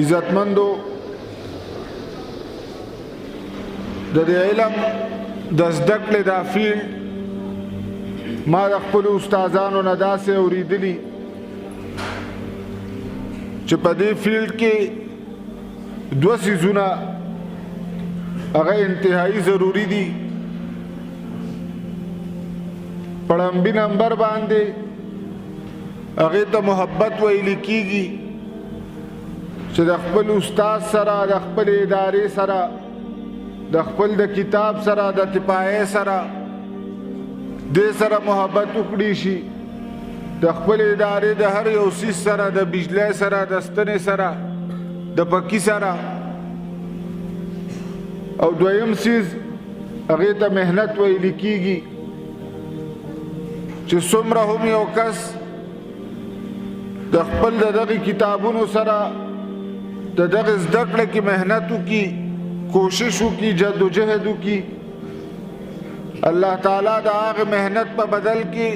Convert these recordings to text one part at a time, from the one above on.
عزتمندو، د دې علم د زده کړې دا فیلډ ما د خپلو استادانو نه داسې اورېدلي چې په دې فیلډ کې دوه څیزونه هغه انتهایی ضروري دي. په لومړي نمبر باندې هغې ته محبت ویل کېږي چې د خپل استاد سره، د خپل ادارې سره، د خپل د کتاب سره، د تپایې سره، دې سره محبت وکړي شي، د خپل ادارې د هر یو څیز سره، د بجلی سره، د ستنې سره، د پکی سره. او دویم څیز هغې ته محنت ویل کېږي چې څومره هم یو کس د خپل د دغه کتابونو سره د دغه زده کړه کې محنت وکړي، کوشش وکړي، جدوجهد وکړي، الله تعالی د هغه محنت په بدل کې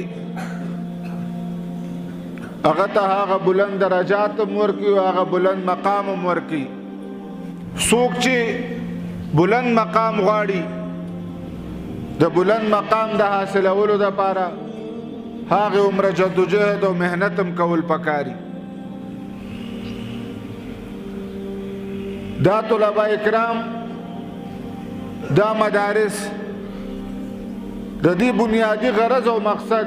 هغه ته هغه بلند درجات هم ورکړي او هغه بلند مقام هم ورکړي. څوک چې بلند مقام غواړي، د بلند مقام د حاصلولو دپاره هغې عمره جدوجهد او محنت هم کول پکاري. دا طلبه کرام، دا مدارس د دې بنیادي غرض او مقصد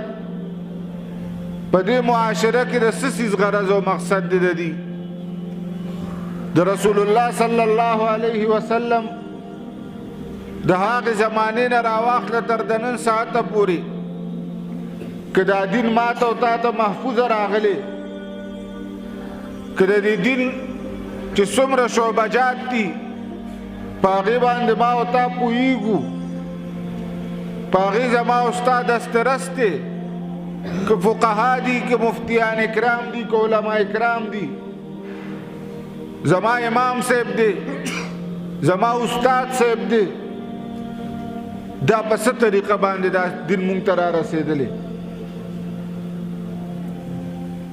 په دې معاشره کې د څه څیز غرض او مقصد دی؟ د دې د رسول الله صلی الله علیه وسلم د هغې زمانې نه راواخله تر د نن ساعته پورې که دا دین ماته او تا ته محفوظه راغلی، که د دې دین چې څومره شعبجات دي په هغې باندې ما او تا پوهېږو، په هغې زما او ستا دسترس دی، که فقها دي، که مفتیان کرام دي، که علما کرام دي، زما امام صاحب دی، زما استاد صاحب دی، دا په څه طریقه باندې دا دین مونږ ته را رسېدلی؟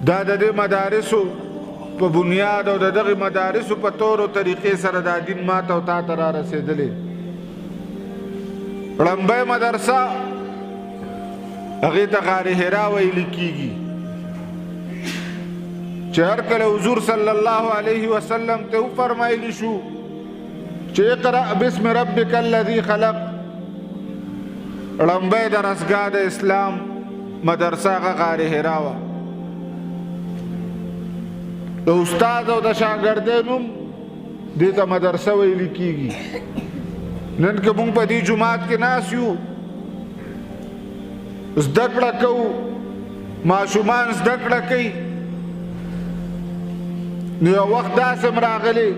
دا د دې مدارسو په بنیاد او د دغه مدارسو په طور او طریقې سره دا دین ماته او تا ته را رسېدلی. ړومبۍ مدرسه هغې ته غار حرا ویل کېږي چې هر کله حضور صلی الله علیه وسلم ته وفرمایلی شو چې اقرأ باسم ربک الذي خلق، ړومبۍ درسګاه د اسلام مدرسه هغه غار حرا وه. د استاد او د شاګردۍ نوم دې ته مدرسه ویل کېږي. نن که موږ په دې جومات کې ناست یو، زده کړه کوو، ماشومان زده کړه کوي، نو یو وخت داسې هم راغلی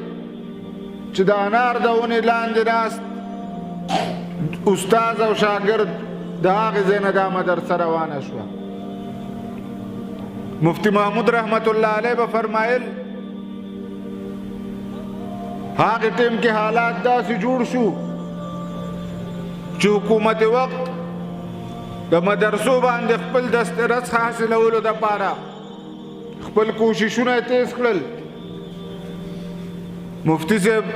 چې د انار د ونې لاندې ناست استاد او شاګرد د هغې ځای نه دا مدرسه روانه شوه. مفتی محمود رحمت الله علیه به فرمایل هغې ټیم کې حالات داسې جوړ شو چې حکومت وخت د مدرسو باندې خپل دسترس حاصلولو دپاره خپل کوششونه تیز کړل. مفتی صاحب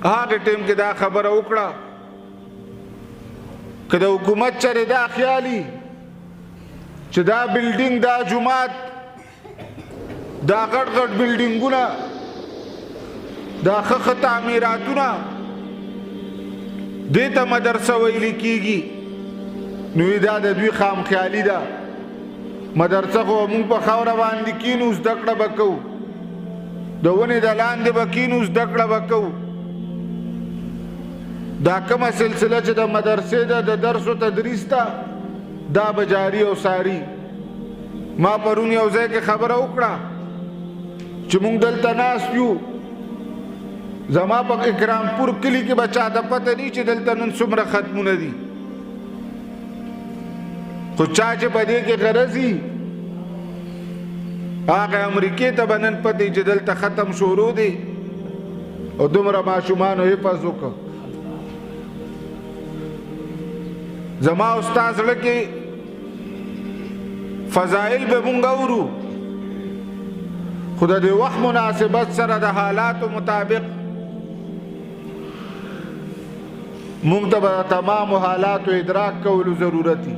هغه ټیم کې دا خبره وکړه که د حکومت چرې دا خیالي چې دا بلډینګ، دا جومات، دا غټ غټ بلډینګونه، دا ښه ښه تعمیراتونه دې ته مدرسه ویل کېږي، نو دا د دوی خام خیالي ده. مدرسه خو موږ په خاوره باندې کینو زده کړه به کوو، د ونې د لاندې به کینو زده کړه به کوو. دا کومه سلسله چې د مدرسې ده، د درس و تدریس ده، دا به جاري او ساري. ما پرون یو ځای کې خبره وکړه چې موږ دلته ناست یو، زما په اکرامپور کلي کې به چاته پته نی چې دلته نن څومره ختمونه دي، خو چا چې په دې کې غرض وي هغه امریکې ته به نن پته چې دلته ختم شروع دی او دومره ماشومانو حفظ وکړ. زما او ستا زړه کې فضایل به مونږ اورو، خو د دې وخت مناسبت سره د حالاتو مطابق مونږ ته به د تمامو حالاتو ادراک کولو ضرورت وي.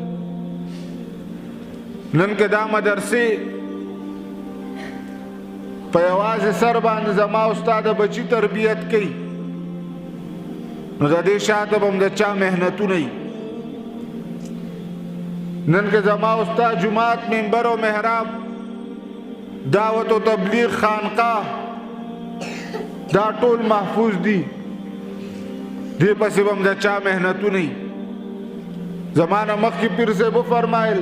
نن که دا مدرسې په یوازې سر باندې زما او ستا د بچي تربیت کوي، نو د دې شاته به هم د چا محنتونه وي. نن که زما او ستا جومات، منبر او محراب، دعوت او تبلیغ، خانقاه دا ټول محفوظ دي، دې پسې به هم د چا محنتونه وي. زما نه مخکې پیر صاحب وفرمایل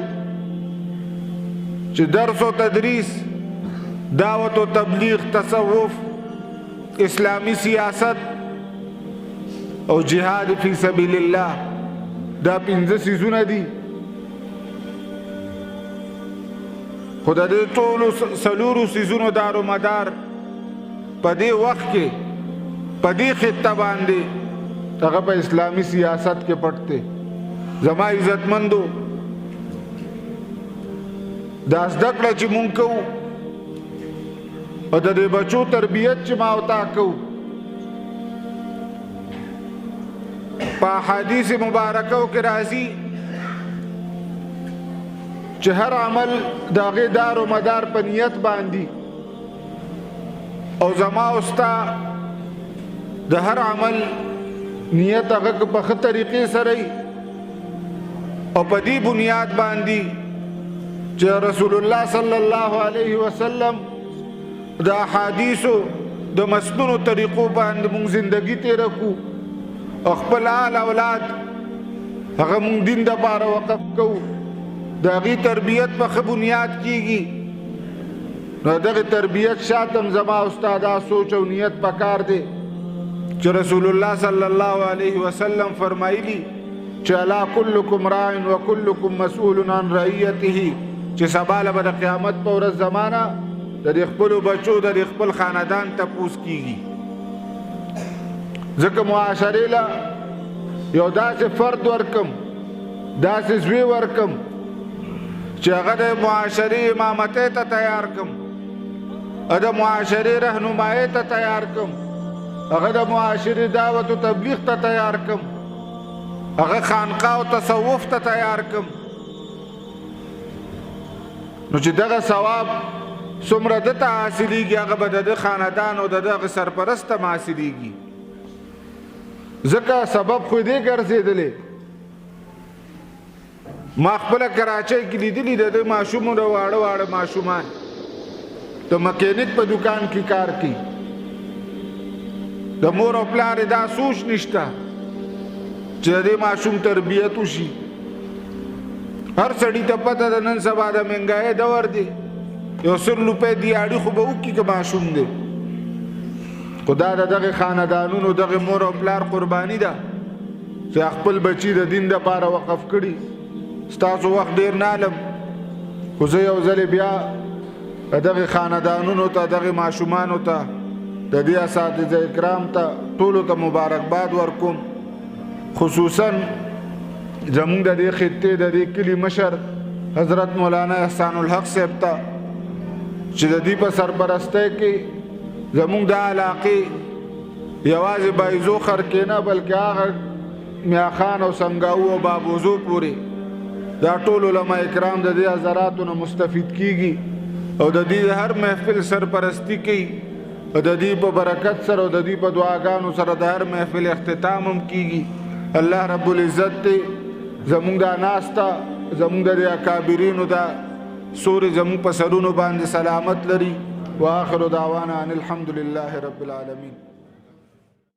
چې درس او تدریس، دعوت او تبلیغ، تصوف، اسلامی سیاست او جهاد فی سبیل الله، دا پنځه څیزونه دي. خو د دې ټولو څلورو څیزونو دارو مدار په دې وخت کې په دې خطه باندې هغه په اسلامي سیاست کې پټ دی. زما عزتمندو، دا زده کړه چې مونږ کوو او د دې بچو تربیت چې ما او تا کوو، په احادیث مبارکو کې راځي چې هر عمل د هغې دار و مدار په نیت باندې، او زما او ستا د هر عمل نیت هغه که په ښه طریقې سره وي او په دې بنیاد باندې چې رسول الله صلی الله علیه وسلم د احادیثو د مسنونو طریقو باندې مونږ زندگی تیره کړو او خپل آل اولاد هغه مونږ دین دپاره وقف کوو، د هغې تربیت په ښه بنیاد کیږي. نو دغه تربیت شاته هم زما او ستا دا سوچ او نیت پکار دی چې رسول الله صلی الله علیه وسلم فرمایلی چې الا کلکم راع و کلکم مسؤول عن رعیته، چې سبا له به د قیامت په ورځ زمانه د دې خپلو بچو د دې خپل خاندان تپوس کیږي. ځکه معاشرې له یو داسې فرد ورکم، داسې زوی ورکم چې هغه د معاشرې امامتۍ ته تیار کم، د معاشرې رهنمایۍ ته تیار کم، هغه د معاشرې دعوت و تبلیغ ته تیار کم، هغه خانقاه او تصوف ته تیار کم. نو چې دغه ثواب څومره ده ته حاصلېږي، هغه به د ده خاندان او د دغه سرپرست ته حاصلېږي. ځکه سبب خو دې ګرځېدلی. ما خپله کراچۍ کې لیدلي د ده ماشومونه، واړه واړه ماشومان د مکینیک په دکان کې کار کوي. د مور او پلار یې دا سوچ نشته چې د دې ماشوم تربیت وشي. هر سړي ته پته ده نن سبا د مهنګایۍ دور دی، یو سل روپۍ دیاړي خو به وکړي که ماشوم دی. خو دا د دغې خاندانونو دغې مور او پلار قرباني ده چې خپل بچي د دین دپاره وقف کړي. ستاسو وخت ډېر نه علم، خو زه یو ځلې بیا دغې خاندانونو ته، دغې ماشومانو ته، د دې اساتذه اکرام ته، ټولو ته مبارکباد ورکوم. خصوصا زمونږ د دې خطې د دې کلي مشر حضرت مولانا احسان الحق صاحب ته چې د دې په سرپرستۍ کې زمونږ د علاقې یوازې بایزو خرکې نه بلکې هغه میاخان او سنګاو او بابوزو پورې دا ټول علما اکرام د دې حضراتو نه مستفید کیږي او د دې هر محفل سرپرستی کوي او د دې په برکت سره او د دې په دعاګانو سره د هر محفل اختتام هم کیږي. الله رب العزت دې زمونږ دا ناسته، زمونږ د اکابرینو دا سورې زمونږ په سرونو باندې سلامت لري. وآخر دعوانا ان الحمد لله رب العالمین.